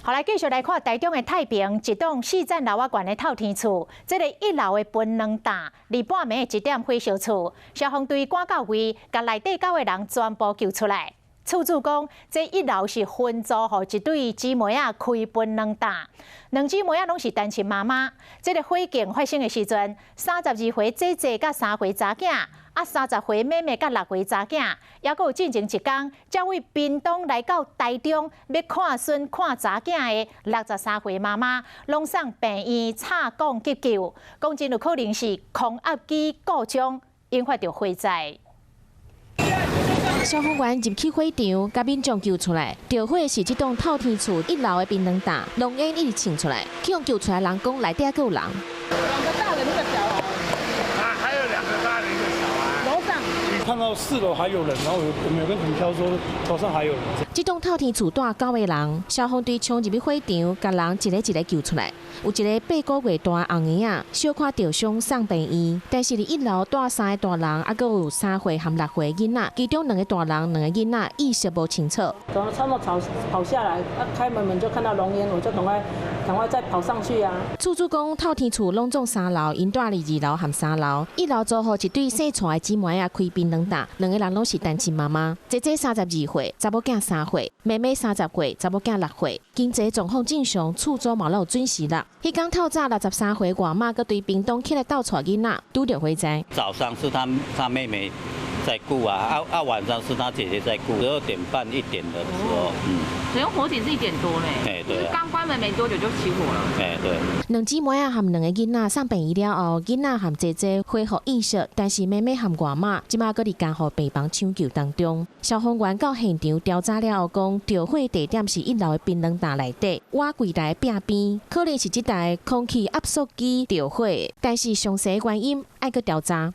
好，來繼續來看台中的太平一棟四層樓仔懸的透天厝，這个一樓的歕卵罩，二半暝一點火燒厝，消防隊趕到位，共內底九个人全部救出來。厝主講，這一樓是分租予一對姊妹仔開歕卵罩，兩姊妹仔攏是單親媽媽。這个火警發生的時陣，32歲姐姐佮3歲查囝，啊30歲妹妹佮6歲查囝，猶閣有進前一工，才為屏東來到台中欲看孫看查囝的63歲媽媽，攏送病院插管急救，講真有可能是空壓機故障引發著火災。消防員入去火場，共民眾救出來。著火的是這棟透天厝一樓的檳榔罩，濃煙一直衝出來。去予救出來人講，內底閣有人。兩個大人，一個小孩。啊，還有兩個大人，一個小孩。樓上。看到四樓還有人，然後我們有跟同敲說樓上還有人。這棟透天厝住九個人，消防隊衝入去火場，共人一個一個救出來。有一個8個月大紅嬰仔，小可著傷送病院。但是佇一樓住三个大人，猶閣有3歲和6歲囡仔，其中兩個大人、兩個囡仔意識無清楚。從差不多跑跑下來，啊開門門就看到濃煙，我就趕快趕快再跑上去啊。厝主講，透天厝攏總三樓，𪜶住佇二樓和三樓，一樓租予一對姓蔡的姊妹仔開檳榔罩，兩個人攏是單親媽媽。姐姐32歲，查某囝3歲，妹妹30歲，查某囝6歲。經濟狀況正常，厝租嘛攏有準時納。彼工透早63歲外媽閣對屏東起來鬥帶囡仔，拄著火災。早上是他妹妹在顧啊，啊啊晚上是他姐姐在顧，12點半1點的時候，嗯。所以火警是1點多呢，哎對，剛關門沒多久就起火了。哎對。兩姊妹仔和兩個囡仔送病院了後，囡仔和姐姐恢復意識，但是妹妹和外媽這馬閣佇監護病房搶救當中。消防員到現場調查了後，講著火地點是一樓的檳榔罩內底，瓦櫃台壁邊，可能是這台空氣壓縮機著火，但是詳細原因愛閣調查。